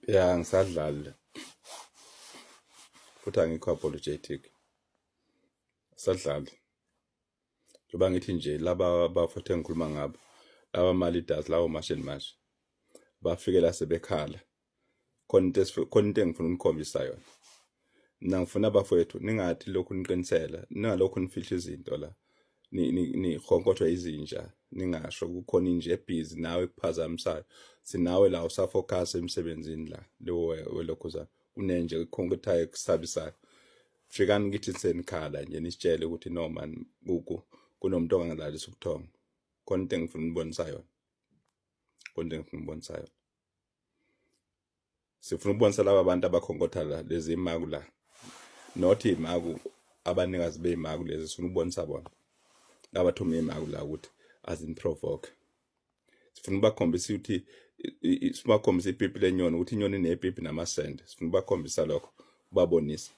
Ya, ngisadlala futhi angikho apologetic, sadlala njengoba ngithi nje laba bafethu engikhuluma ngabo, laba ma-leaders lawo March and March, bafike la sebekhala. Khona into engifuna ukunikhombisa yona. Mina ngifuna, bafowethu, ningathi lokhu niqinisela, ningalokhu nifihla izinto la, nikhonkothwa izinja, ningasho kukhona inja ebhizi nawe ekuphazamisayo. Sinawe la, usafocus emsebenzini la lo welokhuzana, kunenje ekhonkothayo ekusabisayo. Fikani kithi senikhala nje, nisitshele ukuthi no man, kuku kunomuntu ongangilalisa ubuthongo. Khona into engifuna ukubonisa yona, khona into engifuna ukubonisa yona. Sifuna ukubonisa laba bantu abakhonkotha la lezi imaku la, not imaku, abanikazi beyimaku lezi. Sifuna ukubonisa bona abathuma imaku la ukuthi aziniprovoke. Sifuna ukubakhombisa ukuthi sibakhombisa ipipi lenyoni, ukuthi inyoni inepipi namasende. Sifuna ukubakhombisa lokho, ubabonisa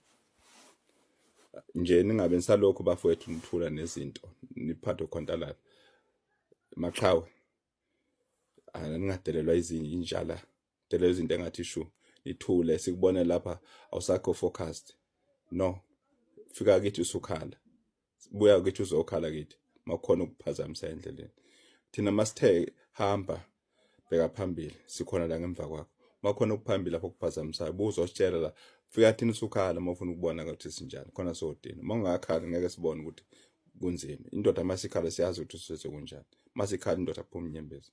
nje. Ningabe nisalokhu, bafowethu, nithula nezinto, niphathe ukhontalala maqhawe. Ningadelelwa izinja la, delelwa izinto engathi shu, nithule sikubone lapha awusakho focused. No, fika kithi usukhala, buya kithi uzokhala kithi makukhona ukuphazamisa endleleni. Thina masithe hamba, bheka phambili, sikhona la ngemva kwakho. Makhona okuphambili lapho kuphazamisayo, buzositshela la. Fika thina usukhala uma ufuna ukubona ukuthi sinjani khona sodini. Uma ungakhala ngeke sibone ukuthi kunzima. Indoda masikhala siyazi ukuthi sisese kunjani. Masikhala indoda kuphuma inyembezi.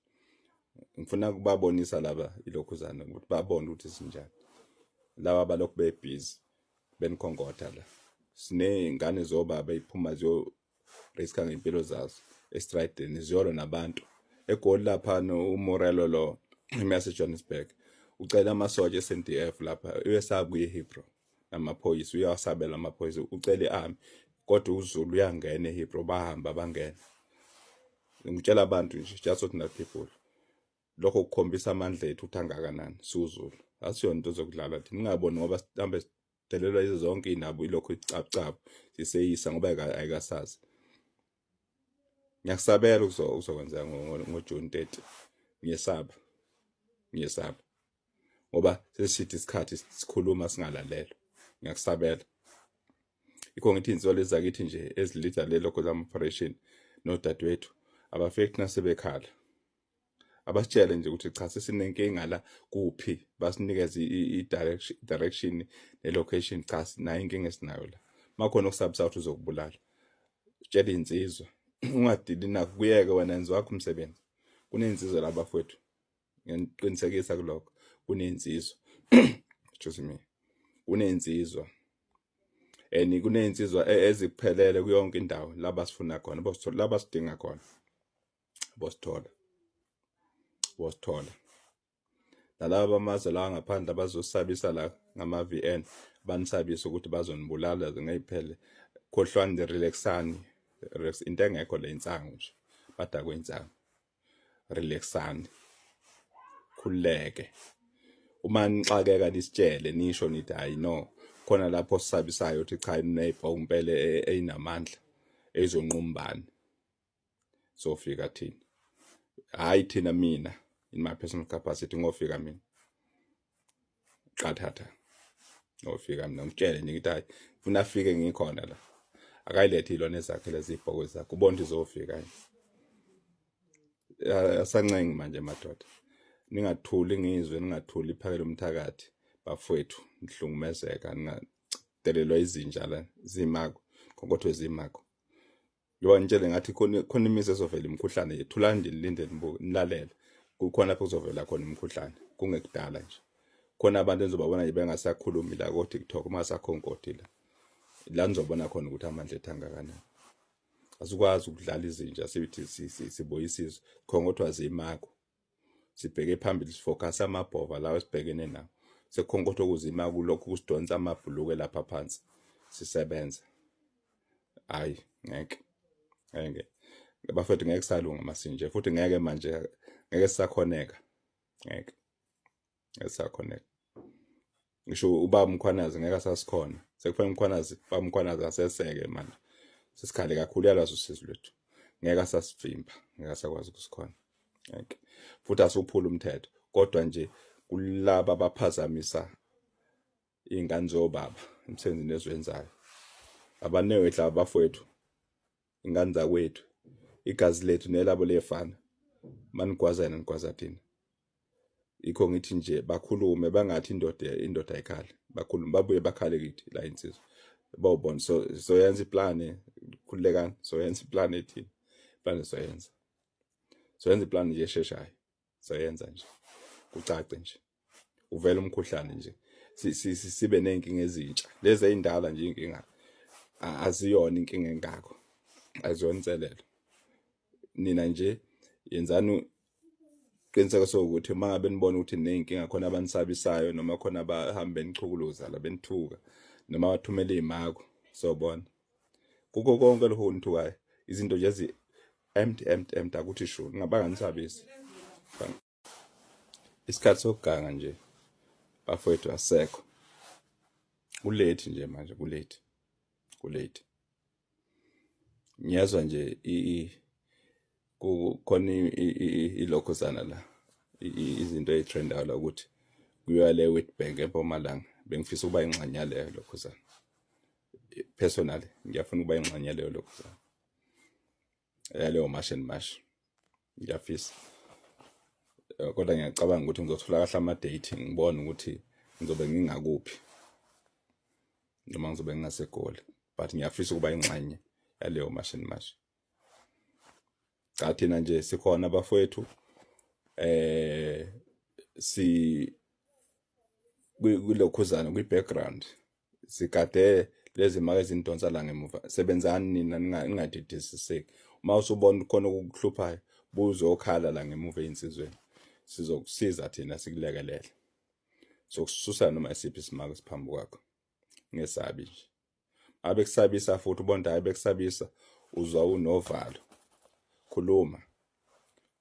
Ngifuna ukubabonisa laba ilokhuzana ukuthi babone ukuthi sinjani, laba balokhu bebhizi benikhonkotha la. Siney'ngane zobaba ey'phuma ziyo riska ngey'mpilo zazo estradini, ziyolwa nabantu eGoli lapha. UMorelo lo yaseJohannesburg ucela amasotsha e-SANDF lapha, uyesaba kuye eHillbrow namaphoyisa, uyawasabela amaphoyisa, ucela i-army, kodwa uZulu uyangena eHillbrow, bahamba bangena. Ngitshela abantu nje, just ordinary people, lokho kukhombisa amandla ethu ukuthi angakanani siwuZulu. Asiyona into zokudlala thina, ningaboni ngoba sihambe sidelelwa izo zonke iy'ndaba, ilokhu icabucabu siseyisa ngoba ayikasazi. Ngiyakusabela okuzokwenzeka ngoJune 30. Ngiyesaba, ngiyesaba ngoba sesishithi isikhathi sikhuluma singalalelwa. Ngiyakusabela, ikho ngithi insolo ezakithi nje ezilida le lokho zama-operation nodadewethu abafike kuthina sebekhala, abasitshele nje ukuthi cha, sesinenkinga la kuphi, basinikeze i-direction ne-location. Cha, sinayo inkinga esinayo la. Makhona okusabisa ukuthi uzokubulala, tshela iy'nsizwa, ungadili nakho, kuyeke wena, enza wakho umsebenzi. Kuney'nsizwa la, bafowethu, ngiyaniqinisekisa kulokho, kuney'nsizwa, excuse me, kuney'nsizwa and kuney'nsizwa ezikuphelele kuyonke indawo la basifuna khona, bosithola la basidinga khona, bosithola, bosithola. Nalaba bamazwe la ngaphandle abazosabisa la ngama-VN, banisabisa ukuthi bazonibulala, ngeyiphele, khohlwani, relaxani, relax. Into engekho le insangu nje, badakwe insangu. Relaxani, khululeke. Uma nixakeka nisitshele, nisho nithi hayi no, khona lapho sisabisayo ukuthi cha, niney'bhoka impela eyinamandla eyizonqumbani, sofika thina. Hayi thina, mina in my personal capacity ngofika mina qathatha, ngofika mina ngitshele nje ngithi hayi, funa afike ngikhona la. Akayilethe ilwane zakhe lezi, ibhokwe zakhe, ubona ukuthi izofika yini. Asancengi manje madoda, ningathuli ngizwe, ningathuli iphakele umthakathi bafowethu, nihlungumezeka, ningadelelwa izinja la zimako, khonkotho zimako. Njengoba ngitshele ngathi khona imizi ezovela imikhuhlane, thulani nje, nilinde, nibuke, nilalele. Kukhona lapho kuzovela khona imikhuhlane kungekudala nje. Khona abantu enizobabona nje bengasakhulumi la ko-TikTok, ungasakhonkothi la, la nizobona khona ukuthi amandla ethu angakanani. Asikwazi ukudlala izinja sithi sibuyisa izwe, khonkothwa zimako. Sibheke phambili, sifocus amabhova lawo esibhekene nawo. Sekukhonkothwa kuzima kulokhu kusidonsa amabhuluke lapha phansi sisebenza. Hayi ngeke, ngeke bafethu, ngeke salunga masinje futhi, ngeke manje, ngeke sisakhoneka, ngeke, ngeke sisakhoneka. Ngisho ubaba Mkhwanazi ngeke asasikhona, sekufanele uMkhwanazi, baba Mkhwanazi aseseke manje, sesikhale kakhulu, uyalwazi usizi lwethu, ngeke asasivimba, ngeke asakwazi ukusikhona, ngeke futhi. Asiwuphula umthetho kodwa nje Kulaba abaphazamisa iy'ngane zobaba emsebenzini esiwenzayo. Abanewethu laba bafowethu, ingane zakwethu, igazi lethu nelabo liyefana. Manigwaza yena nigwaza thina. Yikho ngithi nje bakhulume bangathi indoda indoda ayikhali, bakhulume babuye bakhale kithi la insizwa. Bawubona so soyenza iplani, khululekani, soyenza iplani ethini. Iplani soyenza. Soyenza iplani nje esheshayo. Soyenza nje. Kucace nje. Uvela umkhuhlane nje. Sibe nezinkinga ezintsha. Lezi ezindala nje inkinga aziyona inkinga engako. Aziyona inselelo. Nina nje yenzani qiniseko sokuthi uma ngabe nibona ukuthi niney'nkinga khona abanisabisayo noma khona abahambe benichukuluza la benithuka noma bathumela iy'mako sobona kukho konke lokho kunithukayo izinto nje ezi empty empty empty akuthi shu ningabanganisabisi isikhathi sokuganga nje bafowethu asekho kulethi nje manje kulethi kulethi ngiyezwa nje kukhona ilokhuzana la izinto ey'trendayo la ukuthi kuyiwa le Witbank eMpumalanga bengifisa ukuba ingxenye yaleyo lokhuzana personally ngiyafuna ukuba ingxenye yaleyo lokhuzana yaleyo March and March ngiyafisa kodwa ngiyacabanga ukuthi ngizothola kahle ama-date ngibone ukuthi ngizobe ngingakuphi noma ngizobe ngingaseGoli but ngiyafisa ukuba ingxenye yaleyo March and March. Cha thina nje sikhona bafowethu si kulokhuzana kwi background sigade lezi maka ezindonsa la ngemuva sebenzani nina ningadidisiseki uma usubona khona okukuhluphayo buzokhala la ngemuva ezinsizweni sizokusiza thina sikulekelele sokususa noma isiphi isimako esiphambi kwakho ngesabi nje abekusabisa futhi ubona hayi bekusabisa uzwa unovalo khuluma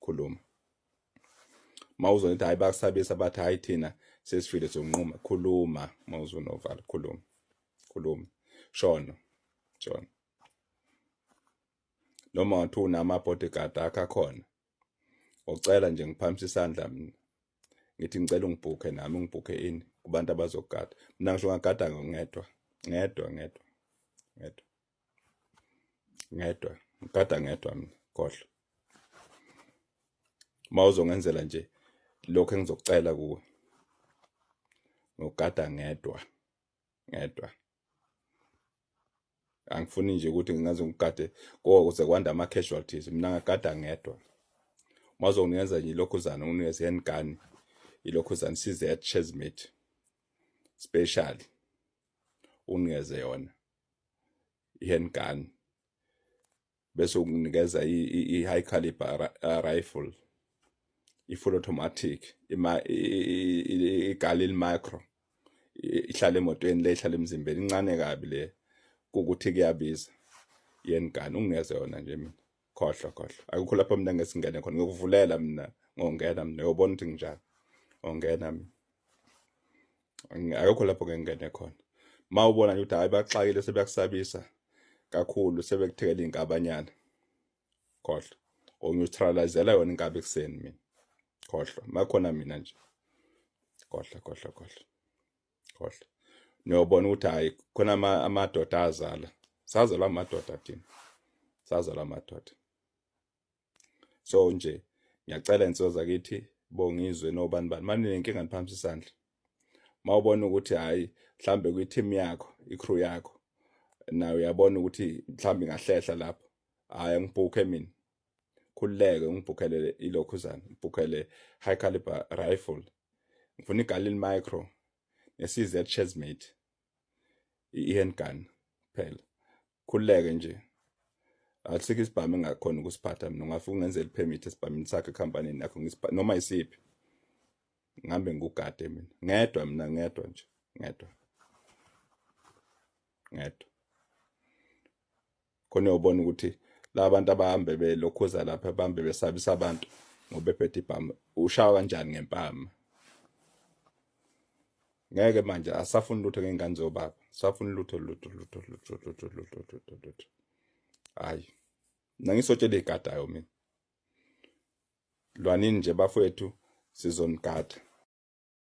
khuluma mawuzwa ukuthi hayi bakusabisa bathi hayi thina sesifile sokunquma khuluma mawuzwa unovalo khuluma khuluma shono shono noma wathi unama bodyguard akho akhona ucela nje ngiphakamisa isandla mina ngithi ngicela ungibhukhe nami ungibhukhe ini kubantu abazogada mina ngisho ngagada ngedwa ngedwa ngedwa ngedwa ngedwa ngigada ngedwa mina khohlwa uma uzongenzela nje lokho engizokucela kuwe ngogada ngedwa ngedwa angifuni nje ukuthi ngingaze ngigade kuze kwanda ama casualties mina ngagada ngedwa uma uzongenza nje ilokhuzana unginikeze handgun ilokhuzana size at Chesmate special unginikeze yona i-handgun bese unginikeza i-high caliber rifle i-full automatic iGalil micro ihlala emotweni le ihlala emzimbeni incane kabi le kukuthi kuyabiza yengane unginikeze yona nje mina khohlwa khohlwa akukho lapho mina ngesingene khona ngikuvulela mina ngongena mina uyobona ukuthi nginjani ongena mina akukho lapho ngengene khona ma ubona nje ukuthi hayi baxakile sebeyakusabisa kakhulu sebekuthekela iy'nkabanyana khohlwa ungitralizela yona inkabi ekuseni mina khohlwa makhona mina nje khohlwa khohlwa khohlwa khohlwa niyobona ukuthi hayi khona amadoda azala sazalwa amadoda thina sazalwa amadoda so nje ngiyacela insizwa zakithi bongizwe nobani bani manje nenkinga niphamisa isandla mawubona ukuthi hayi mhlambe kwi-team yakho i-crew yakho nawe uyabona ukuthi mhlambe ingahlehla lapho hayi ngibhukhe mina khululeke ngibhukhele ilokhuzana ngibhukhele high caliber rifle ngifuna iGalil micro ne-CZ Chesmate i-handgun phela khululeke nje asikho isibhamu engakhona ukusiphatha mina ungafika ungenzela ipermit esibhamini sakho ekhampanini yakho noma isiphi ngihambe ngikugade mina ngedwa mina ngedwa nje ngedwa ngedwa khona uyobona ukuthi la bantu abahambe belokhuza lapha bahambe besabisa abantu ngoba bephethe ibhamu ushawa kanjani ngempama ngeke manje asafuni lutho ngengane zobaba safuni lutho lutho lutho lutho lutho lutho lutho lutho hayi mina ngisotshela igadayo mina lwanini nje bafowethu sizonigada.